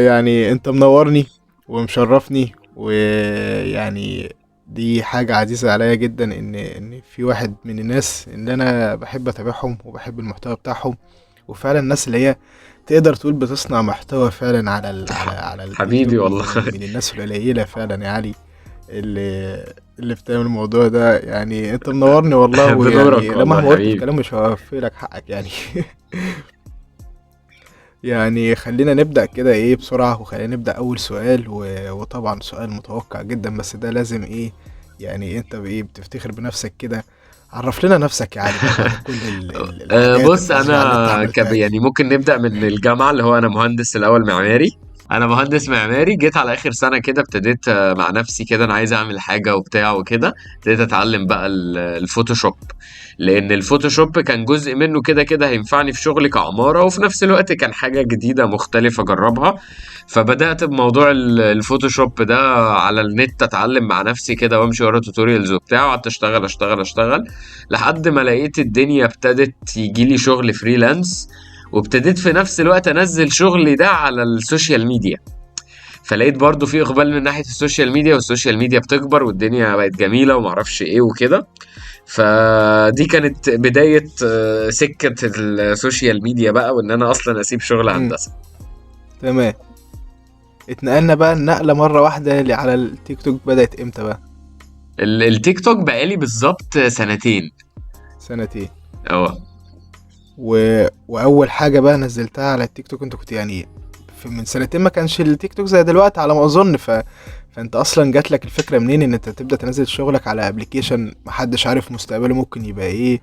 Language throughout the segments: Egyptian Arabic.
يعني انت منورني ومشرفني، ويعني دي حاجة عزيزة عليا جدا ان في واحد من الناس اللي انا بحب اتابعهم وبحب المحتوى بتاعهم، وفعلا الناس اللي هي تقدر تقول بتصنع محتوى فعلا على ال على على التيك حبيبي توك، والله. من الناس القليلة فعلا يا علي اللي اللي بتعمل الموضوع ده. يعني انت منورني والله، ويعني بنورك لو والله مهما قلت في حبيبي. كلام مش هوفي لك حقك يعني. يعني خلينا نبدأ كده ايه بسرعة، وخلينا نبدأ أول سؤال وطبعا سؤال متوقع جدا، بس ده لازم ايه، يعني انت بايه بتفتخر بنفسك كده؟ عرف لنا نفسك يا علي بقى بعد كل الحاجات بص الفظيعة اللي انت انا عملتها دي. يعني ممكن نبدا من الجامعه، اللي هو انا مهندس الاول معماري. انا مهندس معماري، جيت على اخر سنة كده ابتديت مع نفسي كده انا عايز اعمل حاجة وبتاع وكده. ابتديت اتعلم بقى الفوتوشوب، لان الفوتوشوب كان جزء منه كده كده هينفعني في شغلي كعماره، وفي نفس الوقت كان حاجة جديدة مختلفة اجربها. فبدات بموضوع الفوتوشوب ده على النت، اتعلم مع نفسي كده وامشي ورا tutorials وبتاع، وقعدت اشتغل اشتغل اشتغل لحد ما لقيت الدنيا ابتدت يجيلي شغل freelance، وابتديت في نفس الوقت انزل شغلي ده على السوشيال ميديا. فلقيت برضو في اقبال من ناحية السوشيال ميديا، والسوشيال ميديا بتكبر والدنيا بقت جميلة ومعرفش ايه وكده. فدي كانت بداية سكة السوشيال ميديا بقى، وان انا اصلا اسيب شغل امم هندسة. تمام. اتنقلنا بقى النقلة مرة واحدة على التيك توك، بدأت امتى بقى؟ التيك توك بقالي بالظبط سنتين. سنتين. اه. وأول حاجة بقى نزلتها على التيك توك، انت كنت يعني في من سنتين ما كانش التيك توك زي دلوقتي على ما أظن، فانت اصلا جات لك الفكرة منين ان انت تبدأ تنزل شغلك على application محدش عارف مستقبله ممكن يبقى ايه؟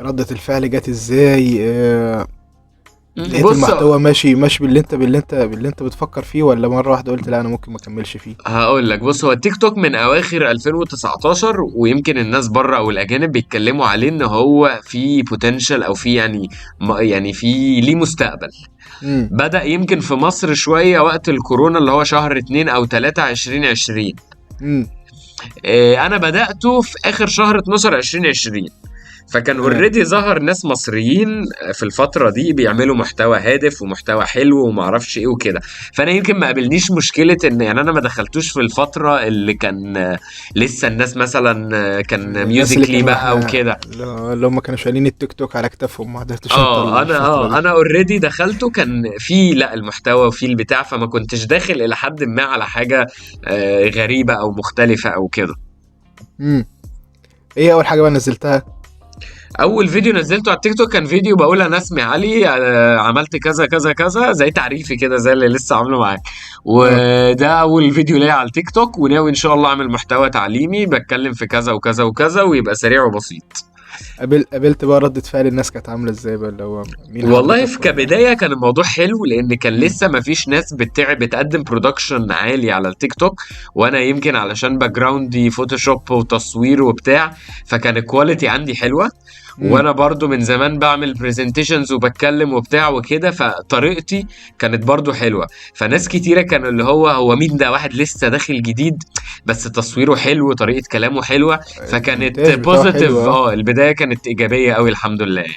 ردة الفعل جات ازاي؟ لقيت بص المحتوى ماشي ماشي باللي انت بتفكر فيه، ولا مرة واحدة قلت لا انا ممكن ما اكملش فيه؟ هقول لك، بص هو التيك توك من اواخر 2019، ويمكن الناس بره او الاجانب بيتكلموا عليه ان هو في potential، او في يعني يعني في ليه مستقبل. امم بدأ يمكن في مصر شوية وقت الكورونا، اللي هو شهر 2 او 3 2020. امم انا بدأته في اخر شهر 12 2020. فكان تمام. already ظهر ناس مصريين في الفترة دي بيعملوا محتوى هادف ومحتوى حلو ومعرفش ايه وكده. فانا يمكن ما قابلنيش مشكلة ان يعني انا ما دخلتوش في الفترة اللي كان لسه الناس مثلا كان الناس اللي ميوزيكلي كانوا بقى احنا وكده. اللي هم كانوا شايلين التيك توك على كتافهم، ما حضرتش انت اه انا الفترة اه دي؟ انا already دخلته كان في لا المحتوى وفي البتاع، فما كنتش داخل الى حد ما على حاجة غريبة او مختلفة او كده. امم ايه اول حاجة بقى نزلتها؟ اول فيديو نزلته على التيك توك كان فيديو بقول انا اسمي علي، عملت كذا كذا كذا، زي تعريفي كده زي اللي لسه عامله معاك. اه. وده اول فيديو ليا على التيك توك، وناوي ان شاء الله اعمل محتوى تعليمي بتكلم في كذا وكذا وكذا، ويبقى سريع وبسيط. قابلت بقى ردة فعل الناس كانت عاملة ازاي بقى، اللي هو مين والله في حضرتك ولا؟ كبداية كان الموضوع حلو، لأن كان امم لسه ما فيش ناس بتقدم production عالي على التيك توك. وأنا يمكن علشان background ي فوتوشوب وتصوير وبتاع، فكان ال quality عندي حلوة. امم وأنا برضو من زمان بعمل presentations وبتكلم وبتاع وكده، فطريقتي كانت برضو حلوة. فناس كتيرة كانوا اللي هو هو مين ده، واحد لسه داخل جديد بس تصويره حلو طريقة كلامه حلوة. فكانت المونتاج بتاعه حلو، بوزيتيف، اه. البداية كانت إيجابية أوي الحمد لله يعني.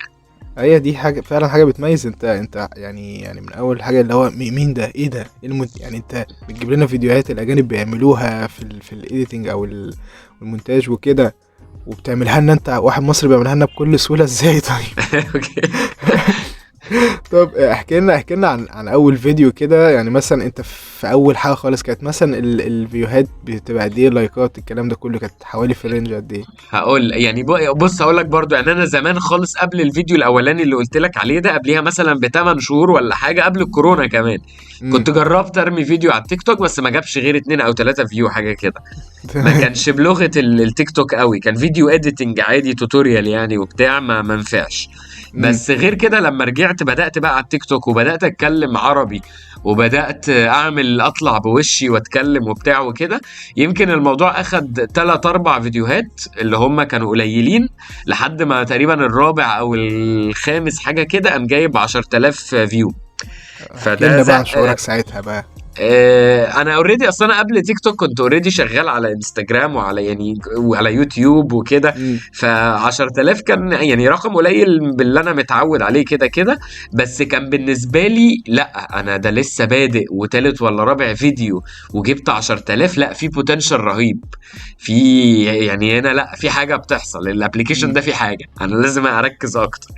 هي دي حاجة فعلا، حاجة بتميز انت يعني من اول حاجة اللي هو مين ده، ايه ده، إيه يعني انت بتجيب لنا فيديوهات الاجانب بيعملوها في ال editing او المونتاج وكده، وبتعملها لنا، انت واحد مصري بيعملها لنا بكل سهولة ازاي؟ طيب. okay. طب احكي لنا عن اول فيديو كده، يعني مثلا انت في اول حاجة خالص كانت مثلا الفيوهات بتبقى قد ايه، لايكات الكلام ده كله كانت حوالي في range قد ايه؟ هقول يعني بص هقول لك برضو، يعني انا زمان خالص قبل الفيديو الاولاني اللي قلت لك عليه ده، قبليها مثلا ب8 شهور ولا حاجة قبل الكورونا كمان، امم كنت جربت ارمي فيديو على التيك توك، بس ما جابش غير 2 او 3 view حاجة كده. ما تمام. كانش بلغه التيك توك قوي، كان فيديو editing عادي tutorial يعني وبتاع، ما نفعش. امم بس غير كده لما رجعت بدأت بقى على التيك توك وبدأت اتكلم عربي، وبدأت اعمل اطلع بوشي واتكلم وبتاع وكده. يمكن الموضوع اخد 3 4 فيديوهات اللي هم كانوا قليلين، لحد ما تقريبا الرابع او الخامس حاجة كده قام جايب 10,000 view. احكي فده لنا بقى عن زق. شعورك ساعتها بقى. انا already اصلا أنا قبل تيك توك كنت already شغال على انستجرام وعلى يعني وعلى يوتيوب وكده. امم. ف 10000 كان يعني رقم قليل باللي انا متعود عليه كده كده، بس كان بالنسبة لي لا انا ده لسه بادئ وتالت ولا رابع فيديو وجبت 10000، لا في potential رهيب في يعني هنا، لا في حاجة بتحصل ال application امم. ده، في حاجة انا لازم اركز اكتر.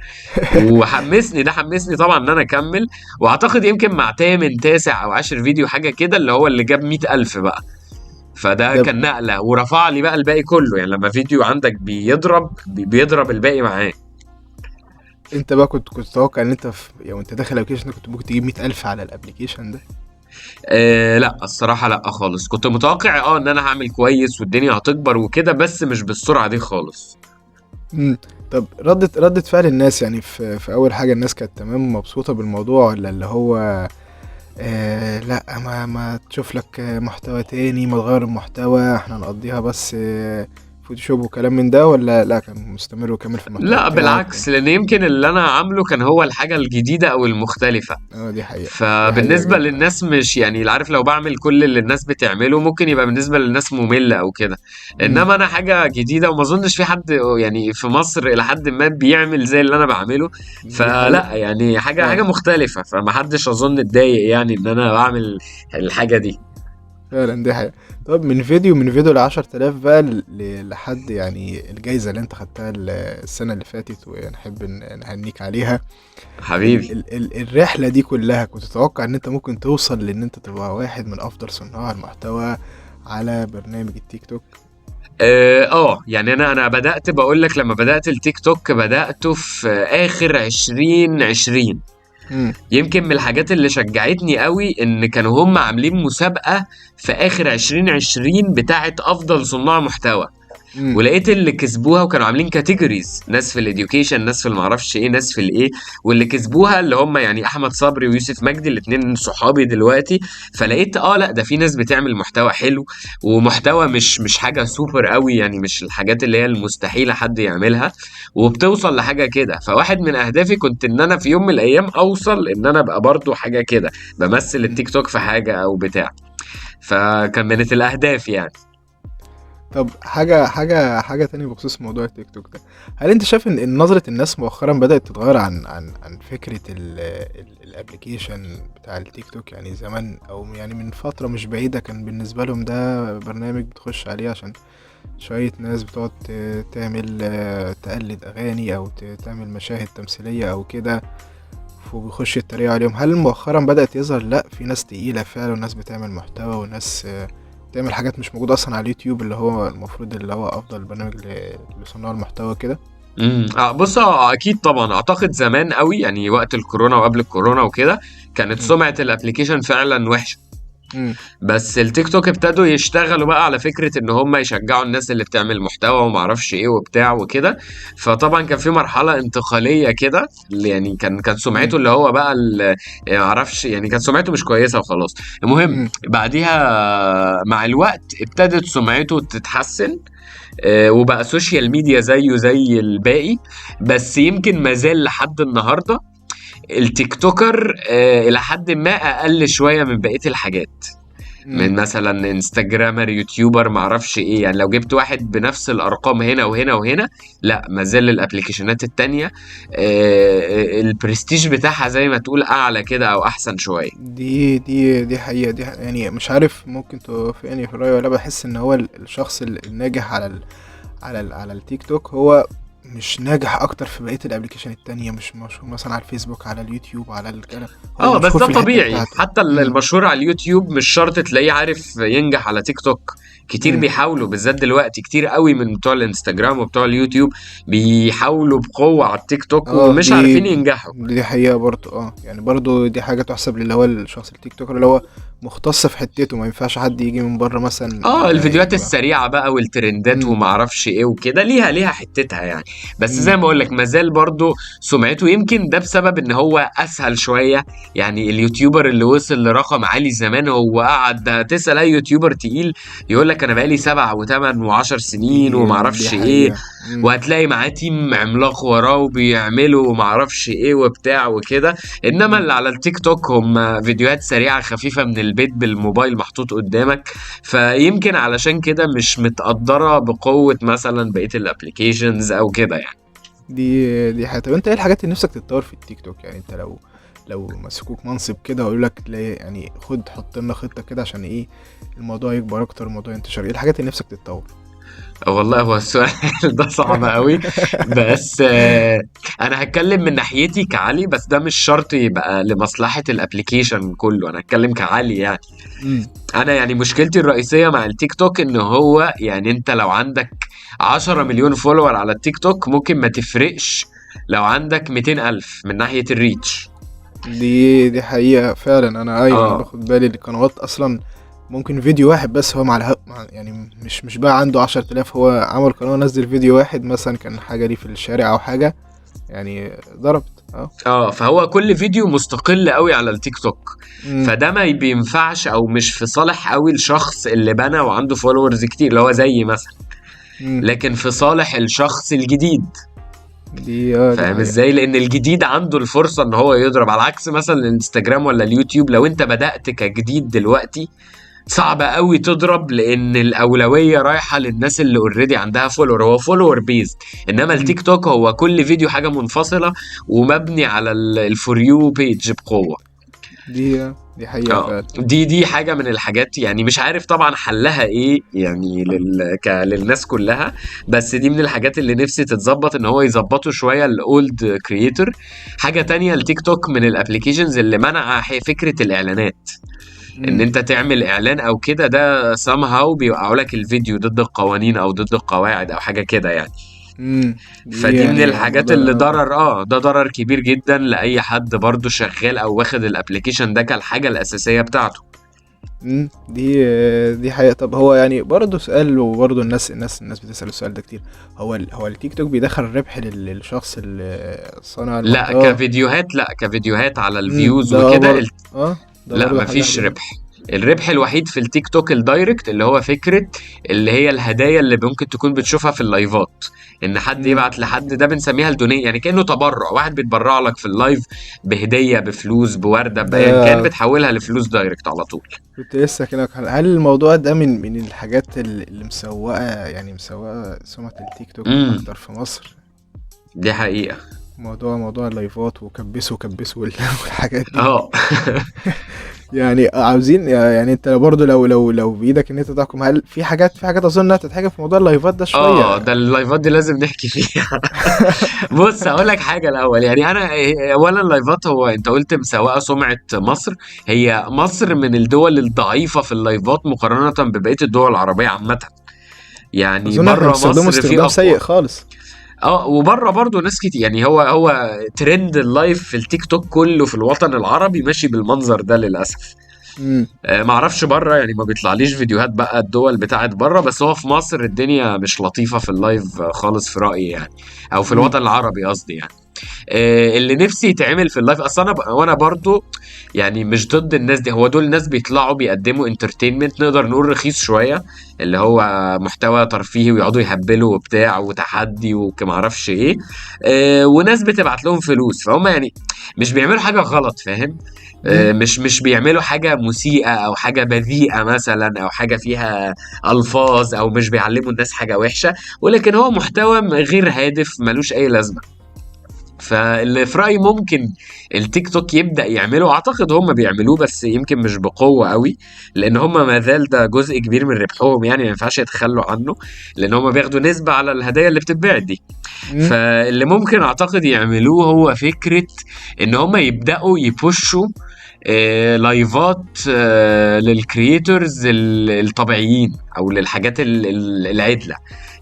وحمسني ده، حمسني طبعا ان انا اكمل. واعتقد يمكن مع تامن تاسع او عاشر فيديو حاجة كده اللي هو اللي جاب 100000 بقى، فده ده كان نقله ورفع لي بقى الباقي كله. يعني لما فيديو عندك بيضرب بيضرب الباقي معاه. انت بقى كنت تتوقع ان انت في يعني وانت داخل ال application ده كنت ممكن تجيب 100,000 على ال application ده؟ لا الصراحة لا خالص، كنت متوقع ان انا هعمل كويس والدنيا هتكبر وكده، بس مش بالسرعة دي خالص. امم. طب ردة فعل الناس يعني في اول حاجة، الناس كانت تمام مبسوطة بالموضوع، ولا اللي هو لا ما تشوف لك محتوى تاني، ما تغير المحتوى، احنا نقضيها بس فوتوشوب وكلام من ده، ولا لا كان مستمر وكمل في المحتوى لا بتاعك؟ بالعكس، لان يمكن اللي انا عامله كان هو الحاجة الجديدة او المختلفة. اه، دي حقيقة، دي حقيقة فبالنسبة جدا. للناس مش يعني عارف، لو بعمل كل اللي الناس بتعمله ممكن يبقى بالنسبة للناس ممل او كده. امم. انما انا حاجة جديدة، وما اظنش في حد يعني في مصر الى حد ما بيعمل زي اللي انا بعمله. دي فلا حقيقة يعني حاجة فعلا. مختلفة، فما حدش اظن اتضايق يعني ان انا بعمل الحاجة دي. فعلا دي حقيقة. طب من فيديو ل10,000 بقى لحد يعني الجايزة اللي انت خدتها السنة اللي فاتت، ونحب نهنيك عليها. حبيبي. ال ال الرحلة دي كلها كنت تتوقع ان انت ممكن توصل لان انت تبقى واحد من افضل صناع المحتوى على برنامج التيك توك؟ يعني انا بدأت، بقول لك لما بدأت التيك توك بدأته في اخر 2020. امم. يمكن من الحاجات اللي شجعتني قوي ان كانوا هم عاملين مسابقة في اخر 2020 بتاعة افضل صناع محتوى، امم. ولقيت اللي كسبوها، وكانوا عاملين categories، ناس في ال education، ناس في المعرفش ايه، ناس في الايه، واللي كسبوها اللي هم يعني احمد صبري ويوسف مجدي، الاتنين صحابي دلوقتي. امم. فلقيت لا ده في ناس بتعمل محتوى حلو، ومحتوى مش حاجة سوبر قوي يعني، مش الحاجات اللي هي المستحيلة حد يعملها، وبتوصل لحاجة كده. فواحد من اهدافي كنت ان انا في يوم من الايام اوصل ان انا ابقى برضو حاجة كده، بمثل امم. التيك توك في حاجة او بتاع. فكان من الاهداف يعني. طب حاجة تانية بخصوص موضوع التيك توك ده، هل انت شايف ان نظرة الناس مؤخرا بدأت تتغير عن فكرة ال application بتاع التيك توك؟ يعني زمان، او يعني من فترة مش بعيدة، كان بالنسبة لهم ده برنامج بتخش عليه عشان شوية ناس بتقعد تعمل تقلد اغاني، او تعمل مشاهد تمثيلية او كده، وبيخش يتريقوا عليهم. هل مؤخرا بدأت يظهر لا في ناس تقيلة فعلا، وناس بتعمل محتوى، وناس تعمل حاجات مش موجودة أصلا على اليوتيوب، اللي هو المفروض اللي هو أفضل برنامج لصناع المحتوى كده؟ بص، اكيد طبعا. اعتقد زمان قوي يعني وقت الكورونا وقبل الكورونا وكده كانت مم. سمعة ال application فعلا وحشة. مم. بس التيك توك ابتدوا يشتغلوا بقى على فكرة ان هم يشجعوا الناس اللي بتعمل محتوى وما اعرفش ايه وبتاع وكده. فطبعا كان في مرحلة انتقالية كده، اللي يعني كان مم. سمعته اللي هو بقى ما اعرفش يعني، كانت سمعته مش كويسة وخلاص. المهم مم. بعديها مع الوقت ابتدت سمعته تتحسن، وبقى social media زيه زي الباقي. بس يمكن ما زال لحد النهارده ال TikToker الى حد ما اقل شوية من بقية الحاجات، من مم. مثلا Instagrammer، YouTuber، معرفش ايه. يعني لو جبت واحد بنفس الارقام هنا وهنا وهنا، لا ما زال ال applicationات التانية البرستيج بتاعها زي ما تقول اعلى كده او احسن شوية. دي حقيقة، دي حقيقة. يعني مش عارف ممكن توافقني في الرأي ولا، بحس إن هو الشخص الناجح على التيك توك هو مش ناجح اكتر في بقية ال application التانية، مش مشهور مثلا على الفيسبوك، على اليوتيوب، على الكلام، هو اه بس مشهور ده في الحتة طبيعي، بتاعته. حتى امم. المشهور على اليوتيوب مش شرط تلاقيه عارف ينجح على تيك توك. كتير امم. بيحاولوا، بالذات دلوقتي كتير قوي من بتوع الانستجرام وبتوع اليوتيوب بيحاولوا بقوة على التيك توك اه، ومش دي عارفين ينجحوا. دي حقيقة برضو. اه يعني برضو دي حاجة تحسب للي هو الشخص ال TikToker اللي هو مختص في حتته، ما ينفعش حد يجي من بره مثلا اه يبقى الفيديوهات يبقى السريعة بقى والترندات امم. ومعرفش ايه وكده ليها حتتها يعني. بس زي امم. ما بقول لك مازال برضو سمعته، يمكن ده بسبب ان هو اسهل شوية. يعني ال YouTuber اللي وصل لرقم عالي زمان هو قعد، ده تسأل اي YouTuber تقيل يقول لك انا بقالي 7 و8 و10 سنين دي دي ومعرفش ايه، حقيقة. امم. وهتلاقي معاه team عملاق وراه وبيعملوا ومعرفش ايه وبتاع وكده. انما امم. اللي على التيك توك هم فيديوهات سريعة خفيفة من البيت بالموبايل محطوط قدامك. فيمكن علشان كده مش متقدرة بقوة مثلا بقية ال applications او كده يعني. دي حاجة. طب انت ايه الحاجات اللي نفسك تتطور في التيك توك؟ يعني انت لو مسكوك منصب كده ويقول لك لا، يعني خد حط لنا خطة كده عشان ايه الموضوع يكبر اكتر، الموضوع ينتشر، ايه الحاجات اللي نفسك تتطور؟ والله هو السؤال ده صعب قوي. بس انا هتكلم من ناحيتي كعلي، بس ده مش شرط يبقى لمصلحة ال application كله، انا هتكلم كعلي يعني. انا يعني مشكلتي الرئيسية مع التيك توك ان هو يعني انت لو عندك 10 مليون follower على التيك توك ممكن ما تفرقش لو عندك 200 ألف من ناحية ال reach. دي حقيقة فعلا. انا ايوه، انا باخد بالي القنوات اصلا ممكن فيديو واحد بس هو مع يعني مش بقى عنده 10,000، هو عمل قناة نزل فيديو واحد مثلا كان حاجة ليه في الشارع او حاجة يعني ضربت. فهو كل فيديو مستقل قوي على التيك توك. فده ما بينفعش او مش في صالح قوي الشخص اللي بنى وعنده followers كتير اللي هو زي مثلا، لكن في صالح الشخص الجديد. دي فاهم ازاي؟ لان الجديد عنده الفرصة ان هو يضرب، على عكس مثلا الانستجرام ولا اليوتيوب. لو انت بدأت كجديد دلوقتي صعب قوي تضرب، لان الاولوية رايحة للناس اللي already عندها follower، هو follower based. انما التيك توك هو كل فيديو حاجة منفصلة ومبني على ال for you page بقوة. دي حقيقة فعلا. دي حاجة من الحاجات، يعني مش عارف طبعا حلها ايه يعني للناس كلها، بس دي من الحاجات اللي نفسي تتظبط، ان هو يظبطوا شوية ال old creator. حاجة تانية، التيك توك من ال applications اللي منع فكرة الاعلانات، ان انت تعمل اعلان او كده، ده somehow بيوقعوا لك الفيديو ضد القوانين او ضد القواعد او حاجة كده يعني. فدي يعني من الحاجات اللي ضرر، ده ضرر كبير جدا لاي حد برضو شغال او واخد ال application ده كالحاجه الاساسية بتاعته. دي حقيقة. طب هو يعني برضو سؤال، وبرضو الناس الناس الناس بتسأل السؤال ده كتير، هو التيك توك بيدخل الربح للشخص اللي صنع لا كفيديوهات، لا كفيديوهات على ال views وكده لا مفيش ربح. الربح الوحيد في التيك توك ال direct اللي هو فكرة اللي هي الهدايا اللي ممكن تكون بتشوفها في اللايفات، ان حد يبعت لحد، ده بنسميها ال donate، يعني كأنه تبرع، واحد بيتبرع لك في ال live بهدية، بفلوس، بوردة، بأيا كان، بتحولها لفلوس direct على طول. كنت لسه كده، هل الموضوع ده من الحاجات اللي مسوقة، يعني مسوقة سمعة التيك توك اكتر في مصر؟ دي حقيقة. موضوع اللايفات وكبسوا كبسوا والحاجات دي. يعني عاوزين، يعني انت برضو لو بايدك ان انت تحكم، هل في حاجات اظن انها تتحكم في موضوع اللايفات ده شوية؟ ده اللايفات دي لازم نحكي فيها. بص اقول لك حاجة الاول، يعني انا اولا اللايفات، هو انت قلت مسوقه سمعه مصر، هي مصر من الدول الضعيفة في اللايفات مقارنة ببقية الدول العربية عامة، يعني بره مصر في سيء خالص. وبره برضو ناس كتير، يعني هو trend ال live في التيك توك كله في الوطن العربي ماشي بالمنظر ده للاسف. معرفش بره، يعني ما بيطلعليش فيديوهات بقى الدول بتاعت بره، بس هو في مصر الدنيا مش لطيفة في ال live خالص في رأيي يعني، او في الوطن العربي قصدي يعني. اللي نفسي يتعمل في ال live اصلا، انا وانا برضو يعني مش ضد الناس دي، هو دول الناس بيطلعوا بيقدموا entertainment نقدر نقول رخيص شوية، اللي هو محتوى ترفيهي ويقعدوا يهبلوا وبتاع وتحدي وما اعرفش ايه، وناس بتبعت لهم فلوس، فهم يعني مش بيعملوا حاجة غلط، فاهم؟ مش بيعملوا حاجة مسيئه او حاجة بذيئة مثلا، او حاجة فيها الفاظ، او مش بيعلموا الناس حاجة وحشة، ولكن هو محتوى غير هادف ملوش اي لازمه. فاللي في رأيي ممكن التيك توك يبدأ يعمله، اعتقد هم بيعملوه بس يمكن مش بقوة قوي، لان هم ما زال ده جزء كبير من ربحهم، يعني ما ينفعش يتخلوا عنه، لان هم بياخدوا نسبة على الهدايا اللي بتتباع دي. فاللي ممكن اعتقد يعملوه هو فكرة ان هم يبدأوا يبوشوا لايفات لل creators الطبيعيين او للحاجات العدله.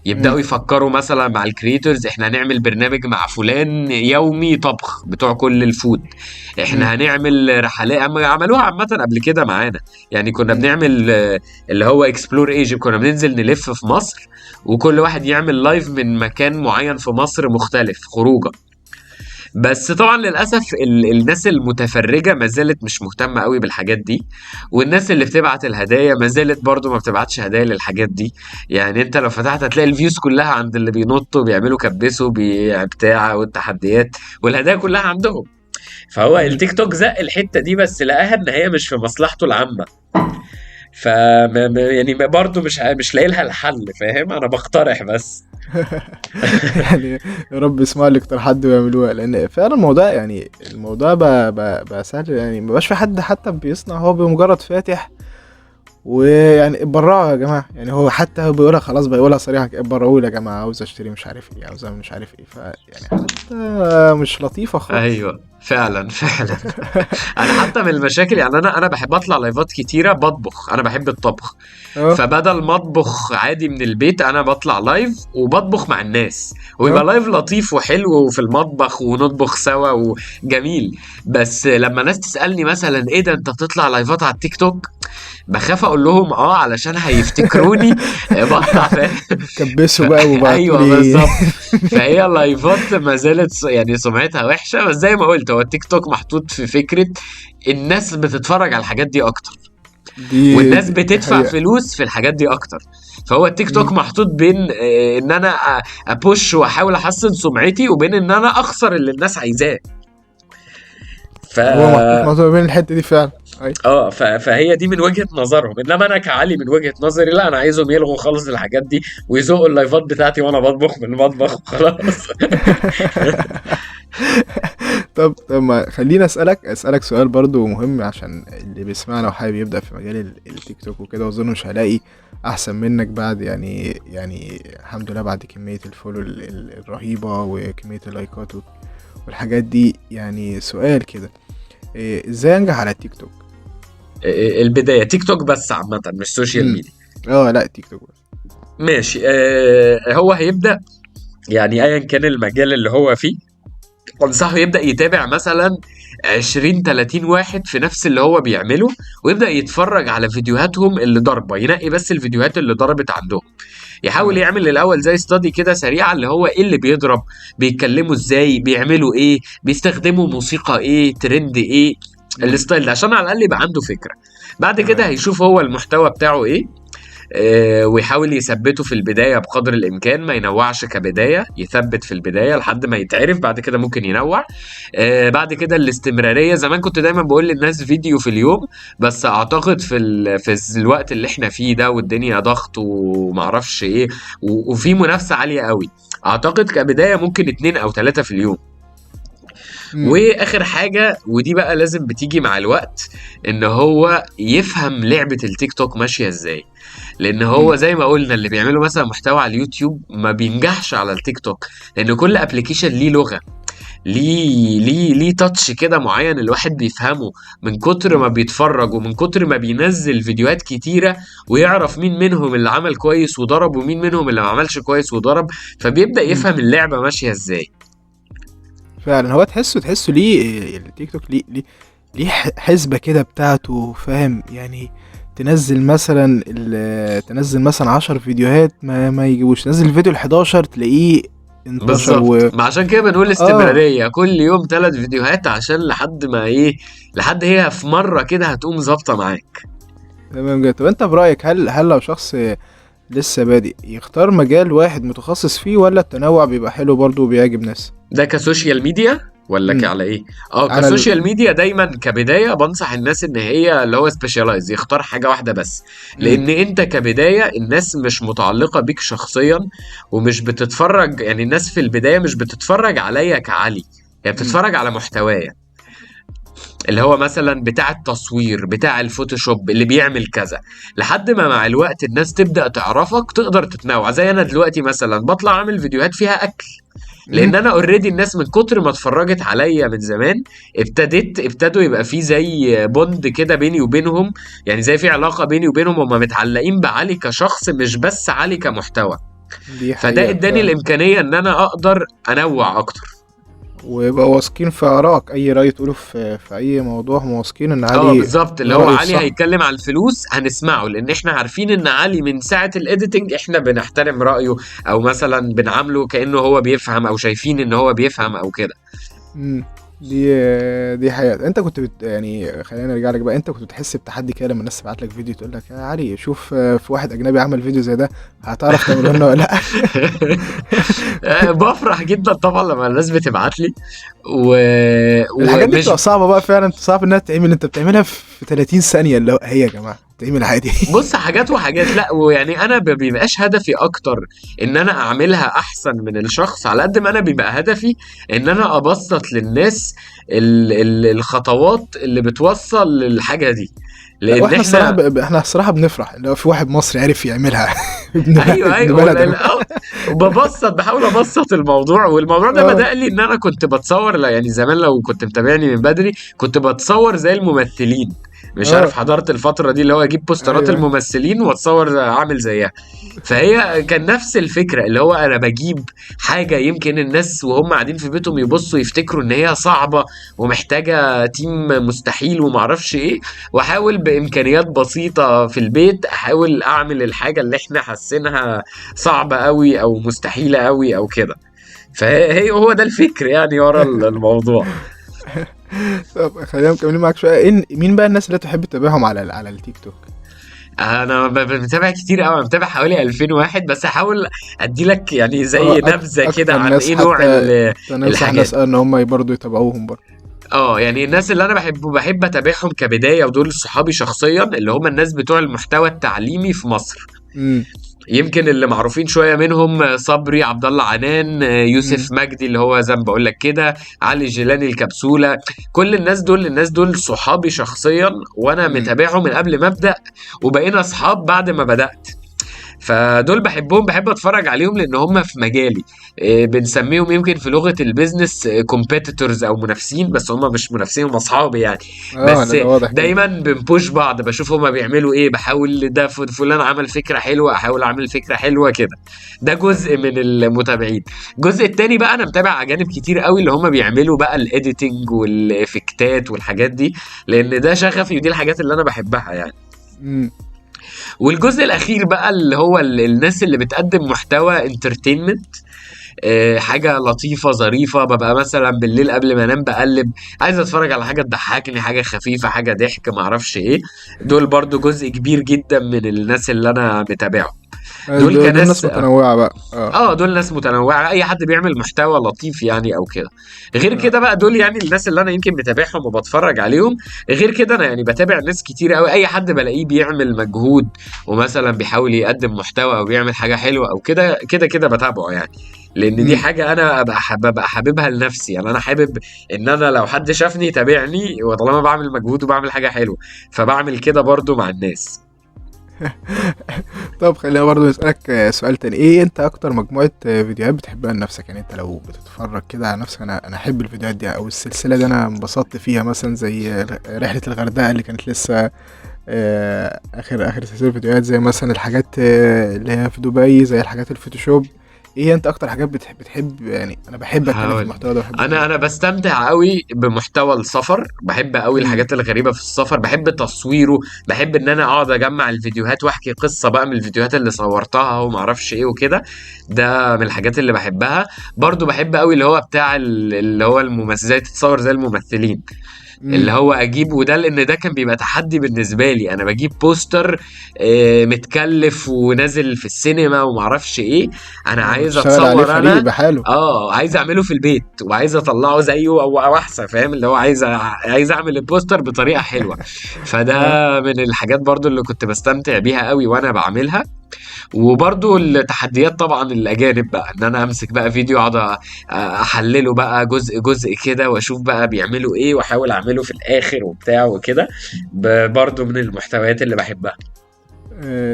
يبداوا يفكروا مثلا مع ال creators، احنا هنعمل برنامج مع فلان يومي طبخ بتوع كل ال food، احنا هنعمل رحلات، عملوها عامة قبل كده معانا، يعني كنا بنعمل اللي هو explore Egypt، كنا بننزل نلف في مصر وكل واحد يعمل live من مكان معين في مصر مختلف خروجه. بس طبعا للاسف الناس المتفرجه ما زالت مش مهتمة قوي بالحاجات دي، والناس اللي بتبعت الهدايا ما زالت برضو ما بتبعتش هدايا للحاجات دي. يعني انت لو فتحت هتلاقي ال views كلها عند اللي بينطوا بيعملوا كبسوا بتاع والتحديات، والهدايا كلها عندهم. فهو مم. التيك توك زق الحتة دي، بس لقاها ان هي مش في مصلحته العامة. ف يعني برضه مش لاقي لها الحل، فاهم؟ انا بقترح بس. يعني يا رب يسمعوا الاقتراحات دي ويعملوها، لان فعلا الموضوع يعني الموضوع بقى سهل، يعني مبقاش في حد حتى بيصنع، هو بمجرد فاتح ويعني اتبرعوا يا جماعة، يعني هو حتى هو بيقولها خلاص، بيقولها صريحه كده، اتبرعوا لي يا جماعة، عاوز اشتري مش عارف ايه، عاوز اعمل مش عارف ايه، فيعني حتى مش لطيفة خالص. ايوه فعلا فعلا. انا حتى من المشاكل يعني، انا بحب اطلع لايفات كتيرة بطبخ، انا بحب الطبخ. اه فبدل ما اطبخ عادي من البيت، انا بطلع live وبطبخ مع الناس، ويبقى اه live لطيف وحلو وفي المطبخ ونطبخ سوا وجميل. بس لما ناس تسالني مثلا ايه ده انت بتطلع لايفات على التيك توك، بخاف اقول لهم اه، علشان هيفتكروني بطلع، فاهم؟ كبسوا بقى وبعتوا ايوه لي. بالظبط. فهي اللايفات ما زالت يعني سمعتها وحشه، بس زي ما قلت هو التيك توك محطوط في فكرة الناس بتتفرج على الحاجات دي اكتر، دي والناس دي دي بتدفع حقيقة. فلوس في الحاجات دي اكتر. فهو التيك توك مم. محطوط بين ان انا ا push واحاول احسن سمعتي، وبين ان انا اخسر اللي الناس عايزاه. ف هو محطوط بين الحتة دي فعلا. اي. اه فهي دي من وجهة نظرهم، انما انا كعلي من وجهة نظري لا، انا عايزهم يلغوا خالص الحاجات دي ويزقوا اللايفات بتاعتي وانا بطبخ من المطبخ وخلاص. طب ما خليني اسالك سؤال برضو مهم، عشان اللي بيسمعنا وحابب يبدا في مجال التيك توك وكده، واظن مش هلاقي احسن منك بعد يعني الحمد لله بعد كمية ال follow الرهيبة وكمية اللايكات والحاجات دي. يعني سؤال كده، ازاي انجح على التيك توك؟ البداية تيك توك بس عامة، مش social امم ميديا. اه لا، تيك توك بس. ماشي. هو هيبدأ يعني ايا كان المجال اللي هو فيه، انصحه يبدأ يتابع مثلا 20 30 واحد في نفس اللي هو بيعمله، ويبدأ يتفرج على فيديوهاتهم اللي ضربة، ينقي بس الفيديوهات اللي ضربت عندهم. يحاول تمام. يعمل الاول زي study كده سريعة، اللي هو ايه اللي بيضرب، بيتكلموا ازاي، بيعملوا ايه، بيستخدموا موسيقى ايه، ترند ايه، امم ال style ده، عشان على الاقل يبقى عنده فكرة. بعد كده تمام. هيشوف هو المحتوى بتاعه ايه، ويحاول يثبته في البداية بقدر الإمكان، ما ينوعش كبداية، يثبت في البداية لحد ما يتعرف، بعد كده ممكن ينوع. بعد كده الاستمرارية. زمان كنت دايما بقول للناس فيديو في اليوم، بس أعتقد في الوقت اللي احنا فيه ده، والدنيا ضغط ومعرفش ايه، وفي منافسة عالية قوي، أعتقد كبداية ممكن 2 أو 3 في اليوم. امم واخر حاجة، ودي بقى لازم بتيجي مع الوقت، ان هو يفهم لعبه التيك توك ماشية ازاي. لان هو امم زي ما قلنا اللي بيعملوا مثلا محتوى على اليوتيوب ما بينجحش على التيك توك، لان كل application ليه لغة، ليه touch كده معين الواحد بيفهمه من كتر ما بيتفرج ومن كتر ما بينزل فيديوهات كتيرة، ويعرف مين منهم اللي عمل كويس وضرب ومين منهم اللي ما عملش كويس وضرب، فبيبدأ امم يفهم اللعبة ماشية ازاي. فعلا هو تحسه ليه التيك توك ليه حسبة كده بتاعته، فاهم؟ يعني تنزل مثلا 10 فيديوهات ما يجيبوش، تنزل الفيديو ال11 تلاقيه انتشر بالظبط، ما عشان كده بنقول اه استمرارية، كل يوم 3 فيديوهات، عشان لحد ما ايه، لحد هي في مرة كده هتقوم ظابطة معاك. تمام جدا. طب انت برأيك، هل لو شخص لسه بادئ يختار مجال واحد متخصص فيه، ولا التنوع بيبقى حلو برضه وبيعجب ناس؟ ده ك social media ولا امم على ايه؟ اه على ال كسوشيال ميديا دايما كبداية بنصح الناس ان هي اللي هو specialize، يختار حاجة واحدة بس. امم لان انت كبداية الناس مش متعلقه بيك شخصيا، ومش بتتفرج، يعني الناس في البداية مش بتتفرج عليا كعلي، هي امم بتتفرج على محتوايا، اللي هو مثلا بتاع التصوير، بتاع الفوتوشوب، اللي بيعمل كذا. لحد ما مع الوقت الناس تبدأ تعرفك، تقدر تتنوع. زي انا دلوقتي مثلا بطلع اعمل فيديوهات فيها اكل، امم لان انا already الناس من كتر ما اتفرجت عليا من زمان، ابتدوا يبقى في زي bond كده بيني وبينهم، يعني زي في علاقة بيني وبينهم، هم متعلقين بعلي كشخص مش بس علي كمحتوى. دي فده حقيقة اداني فعلا. الامكانية ان انا اقدر انوع اكتر. ويبقى واثقين في آرائك، أي رأي تقوله في أي موضوع هم واثقين إن اه علي بالظبط، اللي ده هو رأيه علي الصح. هيتكلم على الفلوس هنسمعه، لان احنا عارفين ان علي من ساعة ال editing احنا بنحترم رأيه، او مثلا بنعامله كأنه هو بيفهم، او شايفين ان هو بيفهم او كده. امم دي حقيقة. انت كنت يعني خلينا نرجع لك بقى، انت كنت بتحس بتحدي كده لما الناس تبعت لك فيديو تقول لك يا علي شوف، في واحد اجنبي عمل فيديو زي ده، هتعرف تعمله لنا ولا لا؟ بفرح جدا طبعا لما الناس بتبعت لي و... الحاجات دي ومش بتبقى صعبة بقى فعلا، صعب انها تعمل، انت بتعملها في 30 ثانية، اللي هو هي يا جماعة تعمل عادي. بص، حاجات وحاجات، لا ويعني انا ما بيبقاش هدفي اكتر ان انا اعملها احسن من الشخص، على قد ما انا بيبقى هدفي ان انا ابسط للناس الخطوات اللي بتوصل للحاجة دي. لا لان واحنا الصراحة احنا احنا الصراحة بنفرح لو في واحد مصري عرف يعملها. ابن ايوه ابن ايوه بلدنا. وببسط، بحاول ابسط الموضوع. والموضوع ده اه بدأ لي ان انا كنت بتصور، لا يعني زمان لو كنت متابعني من بدري كنت بتصور زي الممثلين، مش عارف اه حضرت الفترة دي، اللي هو اجيب بوسترات ايوه. الممثلين واتصور عامل زيها. فهي كان نفس الفكرة، اللي هو انا بجيب حاجة يمكن الناس وهم قاعدين في بيتهم يبصوا يفتكروا ان هي صعبة ومحتاجة team مستحيل ومعرفش ايه، واحاول بامكانيات بسيطة في البيت احاول اعمل الحاجة اللي احنا حاسينها صعبة قوي او مستحيلة قوي او كده. فهي هو ده الفكر يعني ورا الموضوع. طب خلينا مكملين معاك شويه، مين بقى الناس اللي تحب تتابعهم على على التيك توك؟ انا بتابع كتير قوي، بتابع حوالي 2000 واحد، بس احاول ادي لك يعني اه زي نبذة كده اكتر عن ناس ايه نوع حتى، حتى ننصح الحاجات. ناس ان هم برضه يتابعوهم برضه. اه يعني الناس اللي انا بحب اتابعهم كبداية، ودول صحابي شخصيا، اللي هم الناس بتوع المحتوى التعليمي في مصر. امم يمكن اللي معروفين شوية منهم صبري عبد الله عنان، يوسف امم مجدي اللي هو زي ما بقول لك كده، علي جيلاني الكبسوله. كل الناس دول، الناس دول صحابي شخصيا، وانا امم متابعهم من قبل ما ابدا، وبقينا اصحاب بعد ما بدات. فدول بحبهم، بحب اتفرج عليهم لان هم في مجالي. بنسميهم يمكن في لغة ال business competitors او منافسين، بس هم مش منافسين، هم اصحابي يعني. اه بس لا ده واضح كده. دايما بن push بعض، بشوف هم بيعملوا ايه، بحاول ده فلان عمل فكرة حلوة احاول اعمل فكرة حلوة كده. ده جزء من المتابعين. الجزء التاني بقى، انا متابع اجانب كتير قوي اللي هم بيعملوا بقى ال editing والافكتات والحاجات دي، لان ده شغفي ودي الحاجات اللي انا بحبها يعني. امم والجزء الاخير بقى اللي هو الناس اللي بتقدم محتوى entertainment، حاجة لطيفة ظريفه. ببقى مثلا بالليل قبل ما انام بقلب، عايز اتفرج على حاجة تضحكني، حاجة خفيفه، حاجة ضحك، معرفش ايه. دول برضو جزء كبير جدا من الناس اللي انا متابعه. دول دول ناس كناس، متنوعة بقى اه. اه دول ناس متنوعة، اي حد بيعمل محتوى لطيف يعني او كده. غير اه كده بقى، دول يعني الناس اللي انا يمكن متابعهم وبتفرج عليهم. غير كده انا يعني بتابع ناس كتير قوي، اي حد بلاقيه بيعمل مجهود ومثلا بيحاول يقدم محتوى او بيعمل حاجة حلوة او كده، كده كده بتابعه يعني. لان دي امم حاجة انا ابقى ببقى حاببها لنفسي يعني. انا حابب ان انا لو حد شافني يتابعني، وطالما بعمل مجهود وبعمل حاجة حلوة، فبعمل كده برضو مع الناس. طب خلينا برضه نسألك سؤال تاني، ايه انت اكتر مجموعة فيديوهات بتحبها لنفسك؟ يعني انت لو بتتفرج كده على نفسك، انا احب الفيديوهات دي او السلسلة دي انا انبسطت فيها، مثلا زي رحلة الغردقة اللي كانت لسه اخر سلسلة فيديوهات، زي مثلا الحاجات اللي هي في دبي، زي الحاجات الفوتوشوب. ايه انت اكتر حاجات بتحب يعني انا بحب اتكلم في هقول، المحتوى ده وبحب انا اتابعه؟ انا بستمتع قوي بمحتوى السفر، بحب قوي امم الحاجات الغريبة في السفر، بحب تصويره، بحب ان انا اقعد اجمع الفيديوهات واحكي قصة بقى من الفيديوهات اللي صورتها وما اعرفش ايه وكده. ده من الحاجات اللي بحبها. برضو بحب قوي اللي هو بتاع اللي هو الممثل، ازاي تتصور زي الممثلين، اللي امم هو اجيب، وده لان ده كان بيبقى تحدي بالنسبة لي. انا بجيب poster متكلف ونازل في السينما ومعرفش ايه، انا عايز بتشتغل عليه اتصور فريق انا. بحاله. اه عايز اعمله في البيت وعايز اطلعه زيه او احسن، فاهم؟ اللي هو عايز عايز اعمل ال poster بطريقة حلوه. فده اه من الحاجات برضو اللي كنت بستمتع بيها قوي وانا بعملها. وبرضو التحديات طبعا الاجانب بقى، ان انا امسك بقى فيديو اقعد احلله بقى جزء جزء كده، واشوف بقى بيعملوا ايه واحاول اعمله في الاخر وبتاع وكده. برضو من المحتويات اللي بحبها.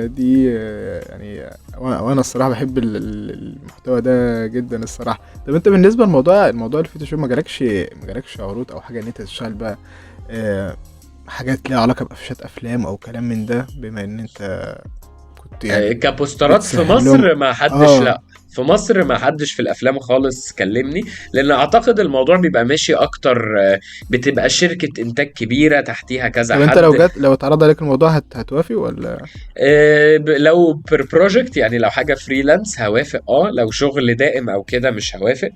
دي يعني وانا الصراحة بحب المحتوى ده جدا الصراحه. طب انت بالنسبة لموضوع الفوتوشوب، ما جالكش عروض او حاجة ان انت تشتغل بقى آه، حاجات ليها علاقة بقفشات افلام او كلام من ده، بما ان انت كنت يعني كبوسترات في بتسهل لهم؟ مصر ما حدش، اه لا في مصر ما حدش في الافلام خالص كلمني، لان اعتقد الموضوع بيبقى ماشي اكتر. بتبقى شركة انتاج كبيرة تحتيها كذا طب انت لو حد. جت، لو اتعرض عليك الموضوع هتوافق ولا؟ لو per project يعني، لو حاجة freelance هوافق، اه لو شغل دائم او كده مش هوافق.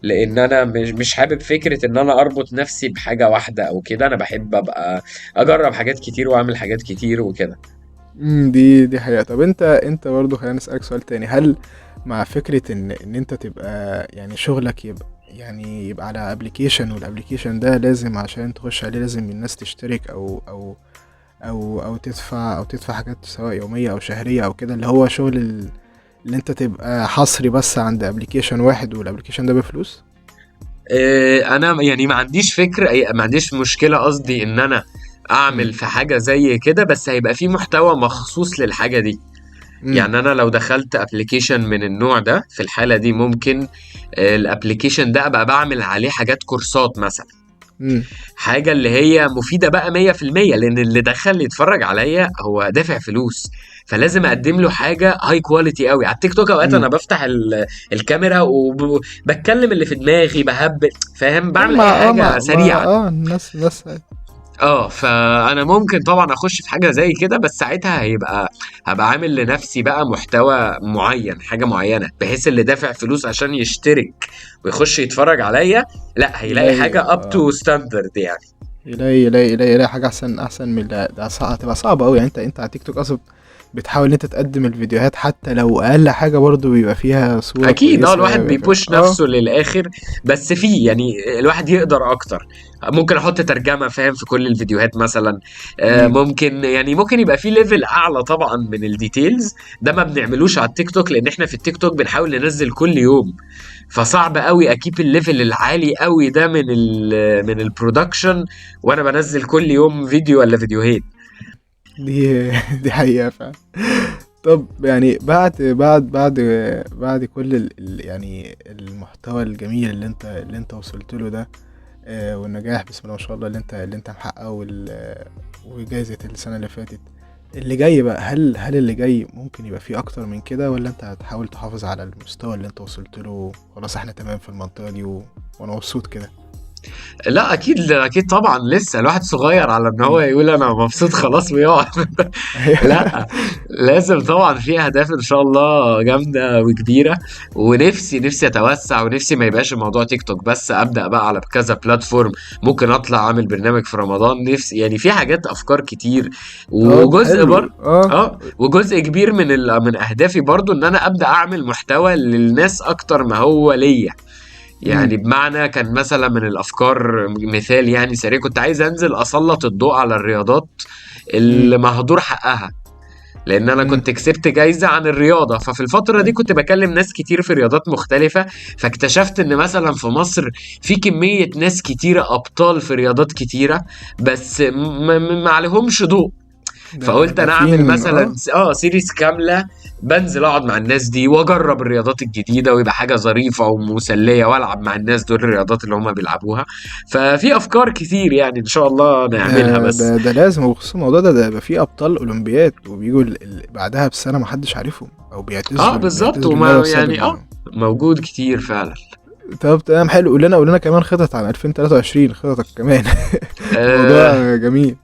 لان انا مش حابب فكرة ان انا اربط نفسي بحاجة واحدة او كده. انا بحب ابقى اجرب حاجات كتير واعمل حاجات كتير وكده. دي حقيقة. طب انت برضو خلينا نسألك سؤال تاني. هل مع فكرة ان انت تبقى يعني شغلك يبقى يعني يبقى على application، وال application ده لازم عشان تخش عليه لازم الناس تشترك او تدفع، او تدفع حاجات سواء يومية او شهرية او كده، اللي هو شغل اللي انت تبقى حصري بس عند application واحد، وال application ده بفلوس؟ انا يعني ما عنديش فكرة، ما عنديش مشكلة قصدي ان انا اعمل في حاجة زي كده، بس هيبقى في محتوى مخصوص للحاجة دي. يعني انا لو دخلت application من النوع ده، في الحالة دي ممكن ال application ده ابقى بعمل عليه حاجات كورسات مثلا، حاجة اللي هي مفيدة بقى 100%، لان اللي دخل يتفرج عليا هو دافع فلوس، فلازم اقدم له حاجة high quality قوي. على التيك توك اوقات انا بفتح الكاميرا وبتكلم اللي في دماغي، بهبل، فاهم، بعمل اي حاجة سريعة. الناس فانا ممكن طبعا اخش في حاجة زي كده، بس ساعتها هبقى عامل لنفسي بقى محتوى معين، حاجة معينة، بحيث اللي دافع فلوس عشان يشترك ويخش يتفرج عليا، لا هيلاقي حاجة up to standard يعني. يلاقي حاجة احسن من ده. هتبقى صعبة قوي يعني. انت على تيك توك اصلا بتحاول ان انت تقدم الفيديوهات حتى لو اقل حاجة برضو بيبقى فيها صوره اكيد. الواحد بي push نفسه للاخر، بس في يعني الواحد يقدر اكتر. ممكن احط ترجمه، فاهم، في كل الفيديوهات مثلا. ممكن يعني ممكن يبقى في level اعلى طبعا من ال details. ده ما بنعملوش على التيك توك، لان احنا في التيك توك بنحاول ننزل كل يوم، فصعب قوي ا keep ال level العالي قوي ده من ال production وانا بنزل كل يوم فيديو ولا فيديوهين. دي حقيقة فعلا. طب يعني بعد بعد بعد بعد كل يعني المحتوى الجميل اللي انت وصلت له ده، والنجاح بسم الله ما شاء الله اللي انت محققة، وجائزة السنة اللي فاتت، اللي جاي بقى هل اللي جاي ممكن يبقى فيه اكتر من كده، ولا انت هتحاول تحافظ على المستوى اللي انت وصلت له؟ خلاص احنا تمام في المنطقة دي وانا مبسوط كده. لا اكيد طبعا، لسه الواحد صغير على ان هو يقول انا مبسوط خلاص ويقعد. لا لازم طبعا في اهداف ان شاء الله جامدة وكبيره، ونفسي نفسي اتوسع، ونفسي ما يبقاش الموضوع تيك توك بس، ابدا بقى على كذا platform، ممكن اطلع اعمل برنامج في رمضان، نفسي يعني في حاجات افكار كتير. وجزء برضه وجزء كبير من اهدافي برضو ان انا ابدا اعمل محتوى للناس اكتر ما هو ليا. يعني بمعنى كان مثلا من الافكار، مثال يعني سريع، كنت عايز انزل اسلط الضوء على الرياضات اللي مهدور حقها، لان انا كنت كسبت جايزة عن الرياضة، ففي الفترة دي كنت بكلم ناس كتير في رياضات مختلفة، فاكتشفت ان مثلا في مصر في كمية ناس كتيرة ابطال في رياضات كتيرة، بس ما عليهمش ضوء. فقلت انا اعمل مثلا series كاملة، بنزل اقعد مع الناس دي واجرب الرياضات الجديدة، ويبقى حاجة ظريفة ومسليه، والعب مع الناس دول الرياضات اللي هم بيلعبوها. ففي افكار كتير يعني ان شاء الله نعملها. بس ده لازم، وخصوصا الموضوع ده يبقى في ابطال اولمبياد وبيجوا بعدها بسنة ما حدش عارفهم او بيعتزلوا. بالظبط، وما يعني موجود كتير فعلا. طب تمام، حلو. قول لنا كمان خطط عن 2023، خططك كمان. الموضوع جميل.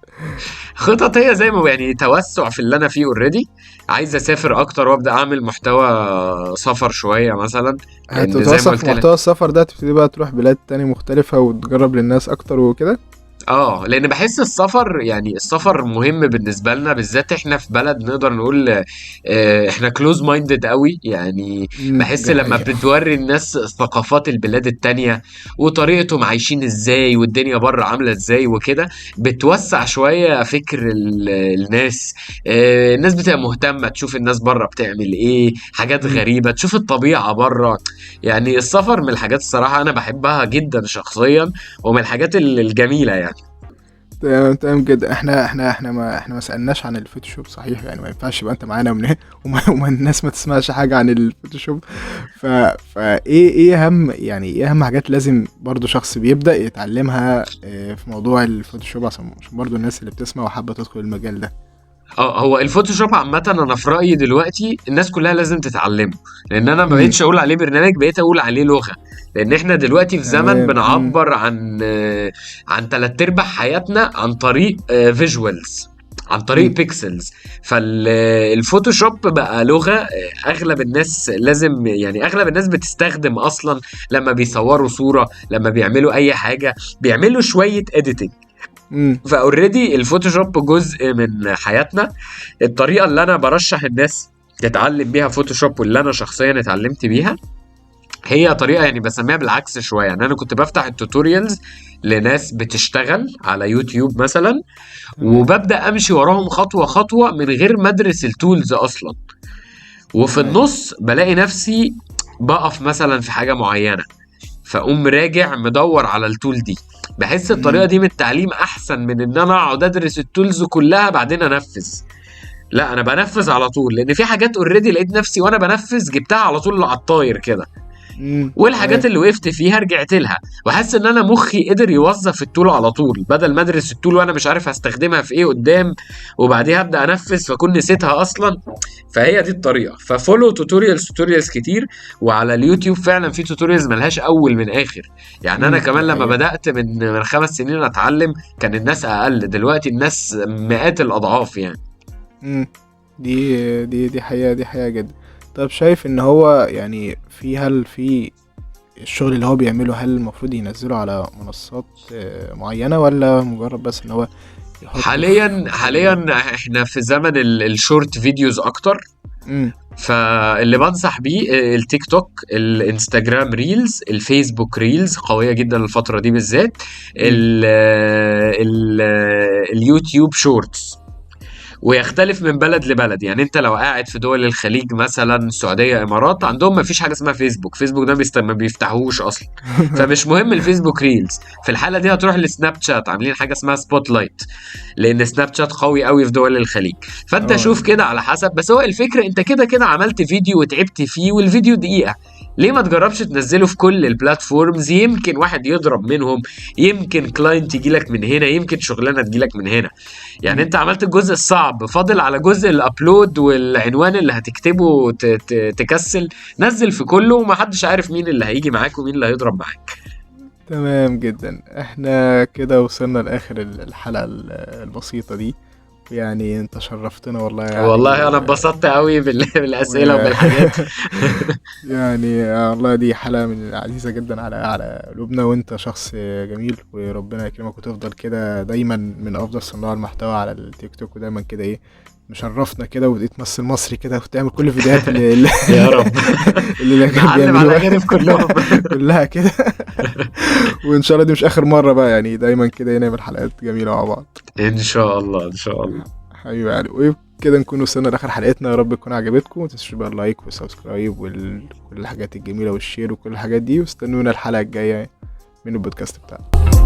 خطط هي زي ما يعني توسع في اللي انا فيه already، عايز اسافر اكتر وابدا اعمل محتوى سفر شوية مثلا. هتتوسع في محتوى السفر ده، تبتدي بقى تروح بلاد تاني مختلفة وتجرب للناس اكتر وكده. لان بحس السفر، يعني السفر مهم بالنسبة لنا، بالذات احنا في بلد نقدر نقول احنا close minded قوي يعني. بحس لما بتوري الناس ثقافات البلاد التانية وطريقتهم عايشين ازاي والدنيا بره عامله ازاي وكده، بتوسع شوية فكر الناس. الناس بتبقى مهتمة تشوف الناس بره بتعمل ايه، حاجات غريبة، تشوف الطبيعة بره. يعني السفر من الحاجات الصراحة انا بحبها جدا شخصيا، ومن الحاجات الجميلة يعني. تمام جدا. احنا ما سالناش عن الفوتوشوب صحيح، يعني ما ينفعش يبقى انت معانا وما الناس ما تسمعش حاجة عن الفوتوشوب. فايه ايه اهم، يعني ايه اهم حاجات لازم برضو شخص بيبدا يتعلمها في موضوع الفوتوشوب، عشان برضو الناس اللي بتسمع وحابة تدخل المجال ده؟ هو الفوتوشوب عامة انا في رأيي دلوقتي الناس كلها لازم تتعلمه، لان انا ما بقيتش اقول عليه برنامج، بقيت اقول عليه لغة. لان احنا دلوقتي في زمن بنعبر عن 3/4 حياتنا عن طريق visuals، عن طريق مم. pixels. فالفوتوشوب بقى لغة اغلب الناس لازم، يعني اغلب الناس بتستخدم اصلا لما بيصوروا صورة، لما بيعملوا اي حاجة بيعملوا شوية editing. ف already الفوتوشوب جزء من حياتنا. الطريقة اللي انا برشح الناس تتعلم بيها فوتوشوب واللي انا شخصيا اتعلمت بيها هي طريقه يعني بسميها بالعكس شوية. يعني انا كنت بفتح ال tutorials لناس بتشتغل على يوتيوب مثلا، تمام. وببدا امشي وراهم خطوة خطوة من غير ما ادرس ال tools اصلا، وفي تمام. النص بلاقي نفسي بقف مثلا في حاجة معينة، فاقوم راجع مدور على ال tool دي. بحس الطريقة دي من التعليم احسن من ان انا اقعد ادرس ال tools كلها بعدين انفذ. لا، انا بنفذ على طول، لان في حاجات already لقيت نفسي وانا بنفذ جبتها على طول على الطاير كده، والحاجات اللي وقفت فيها رجعت لها، وحاسس ان انا مخي قدر يوظف ال tool على طول، بدل ما ادرس ال tool وانا مش عارف هستخدمها في ايه قدام، وبعديها ابدا انفذ فاكون نسيتها اصلا. فهي دي الطريقة. ف follow tutorials كتير، وعلى اليوتيوب فعلا في tutorials ملهاش اول من اخر. يعني انا كمان لما بدات من 5 سنين اتعلم كان الناس اقل، دلوقتي الناس مئات الاضعاف يعني. دي حقيقة، دي حقيقة جدا. طب شايف ان هو يعني في، هل في الشغل اللي هو بيعمله هل المفروض ينزله على منصات معينة، ولا مجرد بس ان هو يحط حاليا احنا في زمن ال short videos اكتر. فاللي بنصح بيه التيك توك، الانستجرام reels، الفيسبوك reels قوية جدا الفترة دي بالذات، ال ال اليوتيوب shorts. ويختلف من بلد لبلد. يعني انت لو قاعد في دول الخليج مثلا، السعودية، امارات، عندهم ما فيش حاجة اسمها فيسبوك، فيسبوك ده ما بيفتحوش اصلا، فمش مهم الفيسبوك reels. في الحالة دي هتروح لسناب شات، عاملين حاجة اسمها spotlight، لان سناب شات قوي قوي في دول الخليج. فانت شوف كده على حسب. بس هو الفكرة انت كده كده عملت فيديو وتعبت فيه، والفيديو دقيقة، ليه ما تجربش تنزله في كل ال platforms؟ يمكن واحد يضرب منهم، يمكن client يجيلك من هنا، يمكن شغلانة تجيلك من هنا. يعني انت عملت الجزء الصعب، فاضل على جزء ال upload والعنوان اللي هتكتبه تكسل. نزل في كله ومحدش عارف مين اللي هيجي معاك ومين اللي هيضرب معاك. تمام جدا. احنا كده وصلنا لاخر الحلقة البسيطة دي. يعني انت شرفتنا والله. يعني والله انا اتبسطت قوي بالاسئلة وبالحاجات. يعني والله دي حلقة من عزيزه جدا على قلوبنا، وانت شخص جميل وربنا يكرمك وتفضل كده دايما من افضل صناع المحتوى على التيك توك، ودايما كده ايه مشرفنا كده وتمثل مصري كده وتعمل كل الفيديوهات اللي يا رب اللي نعلم على الاجانب كلهم كلها كده. وان شاء الله دي مش اخر مرة بقى، يعني دايما كده نعمل حلقات جميلة مع بعض ان شاء الله. ان شاء الله حبيبي علي. وكده نكون وصلنا لاخر حلقتنا، يا رب تكون عجبتكم. ما تنسوش بقى ال like وال subscribe وكل الحاجات الجميلة وال share وكل الحاجات دي، واستنونا الحلقة الجاية من البودكاست بتاعنا.